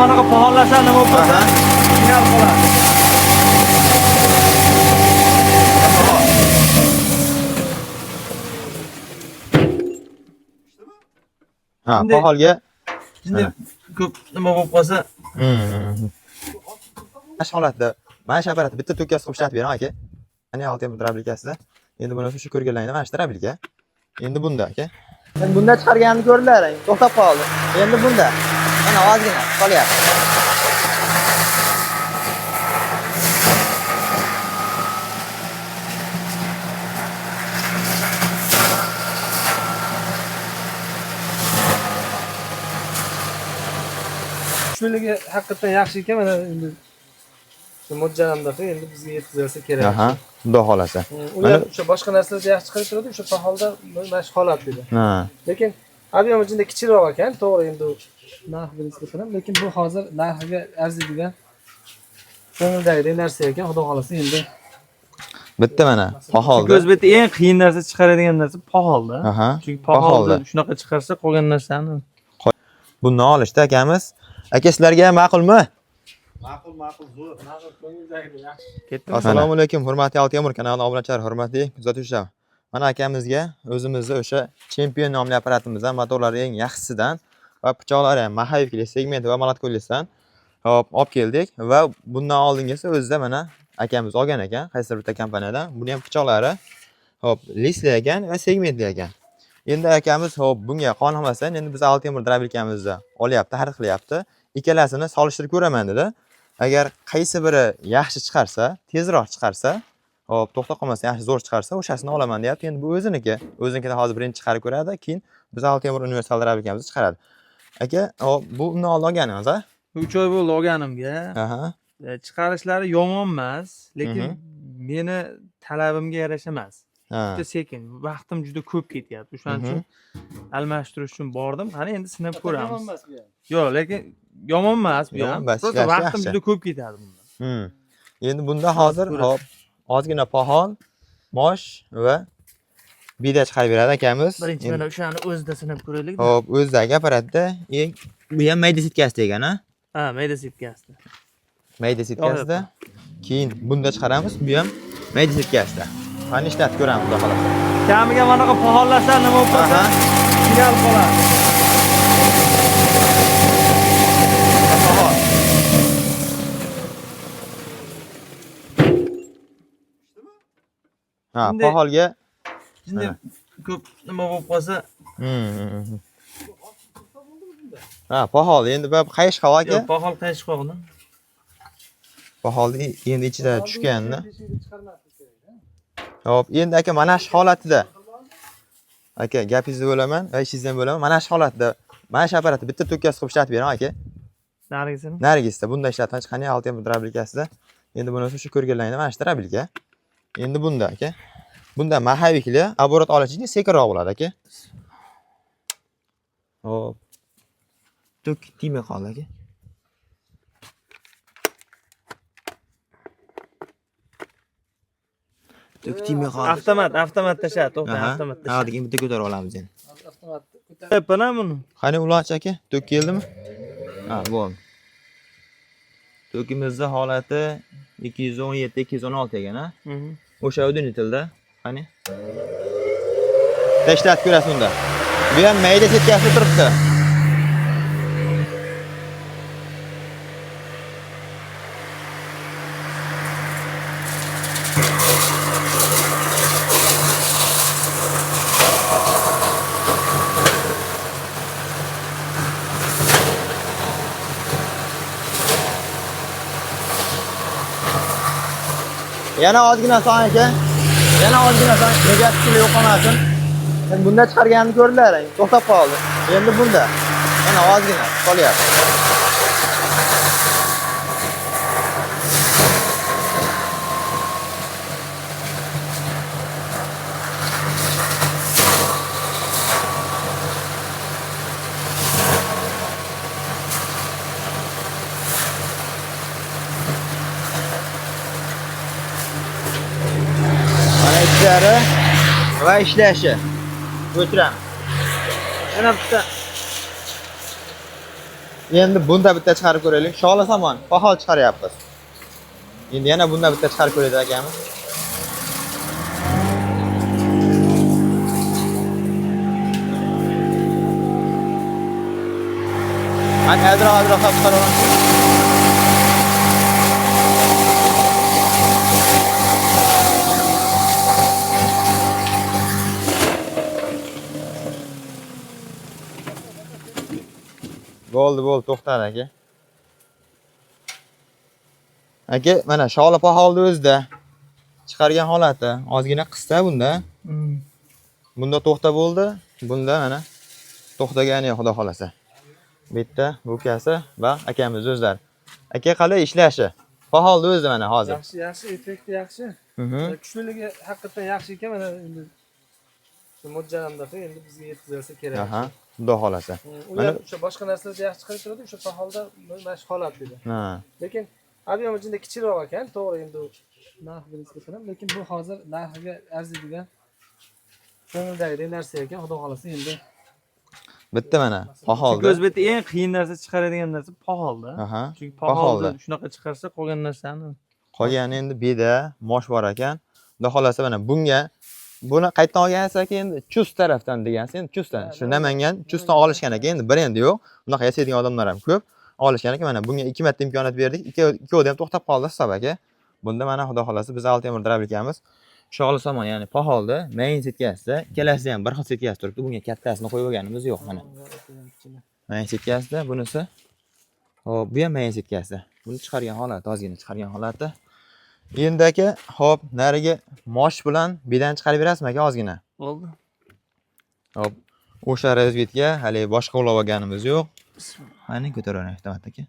Manaqa pahollasa nima bo'lib qolsa, qiynalib qoladi. Ha, paholga Endi ko'p nima bo'lib qolsa, Mana shu holatda mana shu apparatni bitta tokkasi qilib ishlatib beraman aka. Mana olti drablikasida. Endi buni shu ko'rganlaringda mana shu drablika. Endi bunda aka. Endi bunda chiqarganini ko'rdilar, to'xtab qoldi. Endi bunda mana ozgina qolyapti. Tushunligi haqiqatan yaxshi ekan, mana endi mo'ljallamdaqa endi bizga yetkazilsa kerak. Aha, xudo xolasa. Ular o'sha boshqa narsalarda yaxshi chiqarib turadi, o'sha paholda mana shu holat dedi. Ha. Lekin объем ichida kichikroq ekan, to'g'ri endi narx bilan ham, lekin bu hozir narxiga arziydigan ko'ngildagidek narsa ekan, xudo xolasa endi. Bitta mana paholda. Chunki o'zbekda eng qiyin narsa chiqaradigan narsa paholda. Chunki paholda shunaqa chiqarsa qolgan narsani Bundan olishda akamiz. Aka sizlarga ham ma'qulmi? Ma'qul, ma'qul, zo'r. Ma'qul, ko'ngildagidek yaxshi. Ketdimi? Assalomu alaykum, hurmatli Altemir kanalining obunachilari, hurmatli kuzatuvchilar. Mana akamizga o'zimizni o'sha Chempion nomli apparatimizdan motorlari eng yaxshisidan va pichoqlari ham Mahavikli segment va Malatkolisdan hop olib keldik va bundan oldingisi o'zida mana akamiz olgan ekan, qaysidir bitta kompaniyadan. Buni ham pichoqlari hop lisli ekan va segmentli ekan. Endi akamiz hop bunga qoniqmasdan endi biz Altemir drablikamizni olyapti, xarid qilyapti. Ikkalasini solishtirib ko'raman dedi. Agar qaysi biri yaxshi chiqarsa, tezroq chiqarsa, hop to'xtab qolmasa, yaxshi zo'r chiqarsa, o'shasini olaman deyapti. Endi bu o'ziniki. O'zinikini hozir birinchi chiqarib ko'radi, keyin biz Altemir universal drablikamizni chiqaradi. Aka, hop bu undan oldin olganimiz, ha? 3 oy bo'ldi olganimga. Aha. Chiqarishlari yomon emas, lekin meni talabimga yarasha emas. Juda sekin, vaqtim juda ko'p ketyapti. O'shaning uchun almashtirish uchun bordim. Qani endi sinab ko'ramiz. Yo'q, lekin yomon emas bu ham. Просто vaqtim juda ko'p ketadi bundan. Endi bunda hozir hop ozgina pahol, mosh va bida chiqarib beradi akamiz. Birinchi mana o'shani o'zida sinab ko'raylik. Hop, o'zidagi apparatda bu ham mayda setkasida ekan, ha? Ha, mayda setkasida. Mayda setkasida. Keyin bunda chiqaramiz, bu ham mayda setkasida. Qani ishlatib ko'ramiz, xudo xolasa. Kamiga manaqa pahollasa nima bo'lib qolsa, qiynalib qoladi. Ha, paholga endi ko'p nima bo'lib qolsa, ha, pahol endi bu qayish havo aka. Yo'q, pahol qayish qo'g'ni. Paholni endi ichida tushganini. Hop, endi aka mana shu holatida. Aka, gapingizni bo'laman va ishingizni ham bo'laman. Mana shu holatida mana shu apparatni bitta tokkasi qilib ishlatib beraman aka. Narigisini? Narigisida bunda ishlatib chiqani Altemir drablikasida. Endi buni shu ko'rganlaringda mana shu drablika. Endi bunda aka. Bunda Mahavikli aborot olish uchun sekinroq bo'ladi aka. Hop. Tok tegmay qoldi aka. Tok tegmay qoldi. Avtomat tasha, to'xta, avtomat tasha. Ha, degan bitta ko'tarib olamiz endi. Avtomat ko'tarib. Mana buni. Qani uloch aka, tok keldimi? Ha, bo'ldi. Tokimizning holati 217, 216 ekan, ha? O'sha udinitilda. Qani? Tashlatib ko'rasiz unda. Bu ham mayda setkasida turibdi. Yana ozgina son aka. Yana ozgina son. Negativli yo'qolmasin. Endi bunda chiqarganini ko'rdilar, to'xtab qoldi. Endi bunda yana ozgina qolyapti. Mana ishlari va ishlashi. O'chiramiz. Yana bitta Endi bunda bitta chiqarib ko'raylik. Shola somon fahol chiqaryapmiz. Endi yana bunda bitta chiqarib ko'raylik akamiz. Hani ozroq ozroq solib chiqaraveramiz. Bo'ldi, bo'ldi, to'xtadi aka. Aka, mana shola paholni o'zida chiqargan holati ozgina qissa bunda. Bunda to'xta bo'ldi, bunda mana to'xtagani yo'q, xudo xolasa. Bitta bukasi va akamiz o'zlari. Aka, qalay ishlashi? Paholni o'zi mana hozir. Yaxshi, yaxshi, effekti yaxshi. Kuchliligi haqiqatdan yaxshi ekan, mana endi shu mo'ljallamdaqa endi bizga yetkazilsa kerak. Aha, xudo xolasa. Ular o'sha boshqa narsalarda yaxshi chiqarib turadi, o'sha faolda mana shu holat dedi. Ha. Lekin объем ichida kichikroq ekan, to'g'ri endi u narx nisbatan ham, lekin bu hozir narxiga arziydigan ko'ngildagidek narsa ekan, xudo xolasa endi. Bitta mana Chunki paholda. o'zbekda eng qiyin narsa chiqaradigan narsa paholda. Aha. Chunki Paholda. paholda shunaqa chiqarsa qolgan narsani Qolgani endi beda, mosh bor ekan. Xudo xolasa mana bunga buni qayerdan olgansiz aka endi Chust tarafdan degansiz, endi Chustdan. Shu Namangan Chustdan olishgan aka, endi brendi yo'q. Bunaqa yasaydigan odamlar ham ko'p. Olishgan aka, mana bunga 2 marta imkoniyat berdik. Ikkovida ham to'xtab qoldi hisob aka. Bunda mana xudo xolasa biz Altemir drablikamiz. Shog'li somon, ya'ni paholda mayin setkasida, ikkalasida ham bir xil setkasi turibdi. Bunga kattasini qo'yib olganimiz yo'q mana. Mayin setkasida bunisi. Hop, bu ham mayin setkasi. Buni chiqargan holati, ozgina chiqargan holati. Endi aka, hop, narigi mosh bilan bedani chiqarib berasizmi aka ozgina? bo'ldi. Hop, o'sha razvedka hali boshqa ulab olganimiz yo'q. Qani ko'taravering avtomat aka.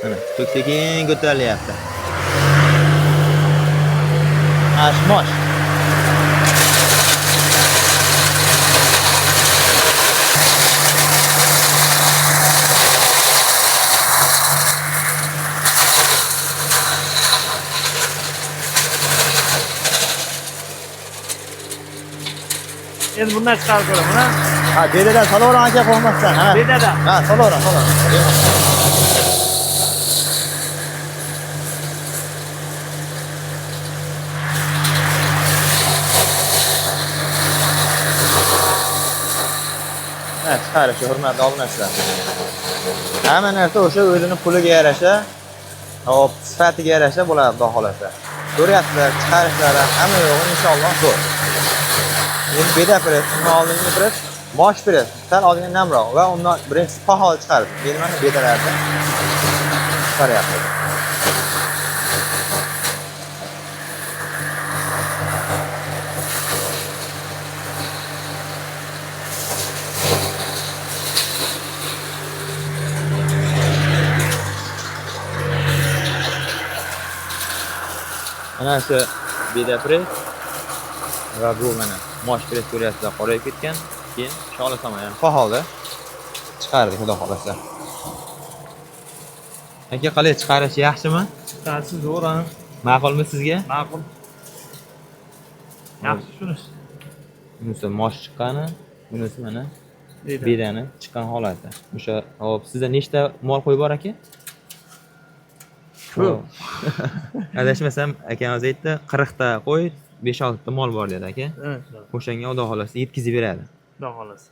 Mana, tok sekin ko'tarilyapti. Ash mosh. Endi bundan chiqarib ko'raman, ha? Ha, bedadan solavering aka, qo'rqmasdan. Ha. Bedadan. Ha, solavering, solavering. Ha, chiqarishi hurmatli obunachilar. Hamma narsa o'sha o'zini puliga yarasha, hop, sifatiga yarasha bo'ladi, xudo xolasa. Ko'ryapsizlar, chiqarishlari hamma yo'g'i inshaalloh zo'r. Endi beda press, undan oldingi press, mosh press, sal ozgina namroq va undan birinchisi pahol chiqardi. Endi mana bedalarni chiqaryapmiz. Mana shu beda press va bu mana mosh press ko'ryapsizlar, qorayib ketgan. Keyin shola somon, ya'ni faolda chiqardik, xudo xolasa. Aka, qalay chiqarish yaxshimi? Chiqarsa zo'r, ha? Ma'qulmi sizga? Ma'qul. Yaxshi shunisi. Bunisi mosh chiqqani, bunisi mana Beda. bedani chiqqan holati. O'sha, hop, sizda nechta mol qo'y bor aka? Ko'p. Adashmasam, akamiz aytdi, 40 ta qo'y, 5-6 ta mol bor dedi aka. Ha, shunaqa. O'shanga xudo xolasa yetkazib beradi. Xudo xolasa.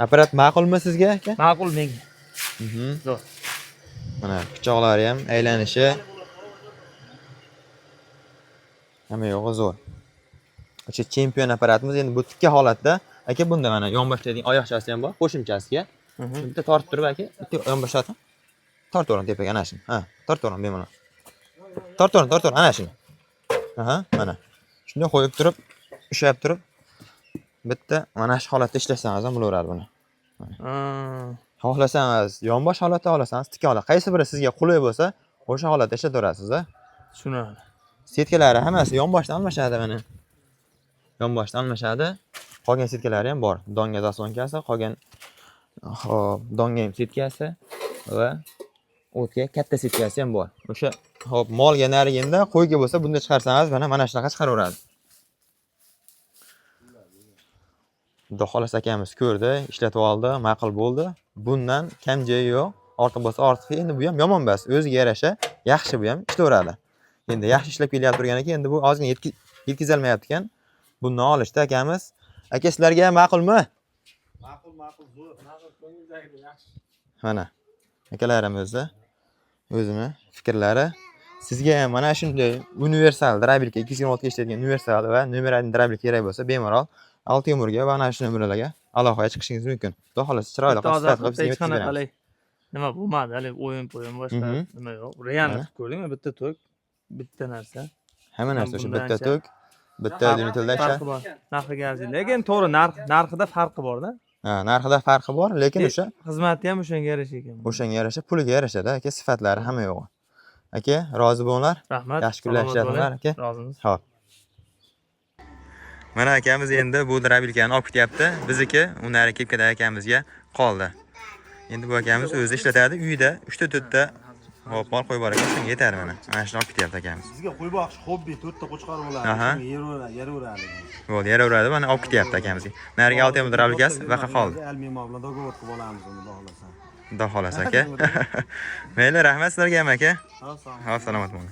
Apparat ma'qulmi sizga aka? Ma'qul menga. Zo'r. Mana pichoqlari ham aylanishi hamma yo'g'i zo'r. O'sha chempion apparatimiz endi bu tikka holatda. Aka, bunda mana yonboshlaydigan oyoqchasi ham bor, qo'shimchasiga. Bitta tortib turib aka, bitta yonboshlati. Tortavering tepaga ana shuni. Ha, tortavering bemalol. Tortavering, tortavering ana shuni. Aha, mana. Shunday qo'yib turib, ushlab turib bitta mana shu holatda ishlasangiz ham bo'laveradi buni. Ha. Xohlasangiz yonbosh holatda, xohlasangiz tikka holat. Qaysi biri sizga qulay bo'lsa, o'sha holatda ishlataverasiz-a. Tushunarli. Setkalari hammasi yonboshdan almashadi mana. Yonboshdan almashadi. Qolgan setkalari ham bor. Donga zaslonkasi, qolgan hop, donga ham setkasi va o'tga katta setkasi ham bor. O'sha hop, molga narigida qo'yga bo'lsa, bunda chiqarsangiz mana shunaqa chiqaraveradi. Xudo xohlasa akamiz ko'rdi, ishlatib oldi, ma'qul bo'ldi. Bundan kam joyi yo'q. Ortiq bo'lsa ortiq, endi bu ham yomon emas. O'ziga yarasha yaxshi bu ham ishlayveradi. Endi yaxshi ishlab kelyapti turgan ekan, endi bu ozgina yetkazolmayapti ekan. Bundan olishdi akamiz. Aka, sizlarga ham ma'qulmi? Ma'qul, ma'qul, zo'r. Ko'ngildagidek yaxshi. Mana akalarimizni o'zini fikrlari. Sizga ham mana shunday universal дробилка, 226 ga ishlaydigan universal va nomer 1 дробилка kerak bo'lsa, bemalol Altemurga va ana shu nomerlarga aloqaga chiqishingiz mumkin. Xudo xohlasa chiroyli Bitta qilib, hozir sifat qilib bitta sizga hech yetkazib qanaqa beramiz. haligi nima bo'lmadi, haligi o'yin po'yin boshqa nima yo'q. Real qilib ko'rdingmi? Bitta tok, bitta narsa. Hamma narsa o'sha Bundan bitta ancha tok, bitta dvigatilda Farqi bor. Narxiga arziydi. Lekin to'g'ri, narxida farqi bor-da. Ha, narxida farqi bor, lekin o'sha Xizmati ham o'shanga yarasha ekan. o'shanga yarasha, puliga yarashada aka, sifatlari hamma yo'g'i. Aka, rozi bo'linglar. Rahmat. Yaxshi kunlar Salomat ishlatinglar bo'ling. aka. Rozimiz. Xo'p. Mana akamiz endi bu дробилка ni olib ketyapti. Bizniki unari kepkadagi akamizga qoldi. Endi bu akamiz o'zi ishlatadi uyida 3 ta 4 ta hop mol qo'yib bor ekan, shunga yetadi mana. Mana shuni olib ketyapti akamiz. Bizga qo'y boqish hobbi, to'rtta qo'chqor bo'ladi. Aha. Shunga yeraveradi, yeraveradi. Bo'ldi, yaraveradi, mana olib ketyapti akamizga. Narigi oltamiz дробилка si baqa qoldi. Almimo bilan договор qilib olamiz uni, xudo xohlasa. Xudo xohlasa aka. Mayli, rahmat sizlarga ham aka. Ha, sog'. Xo'p, salomat bo'ling.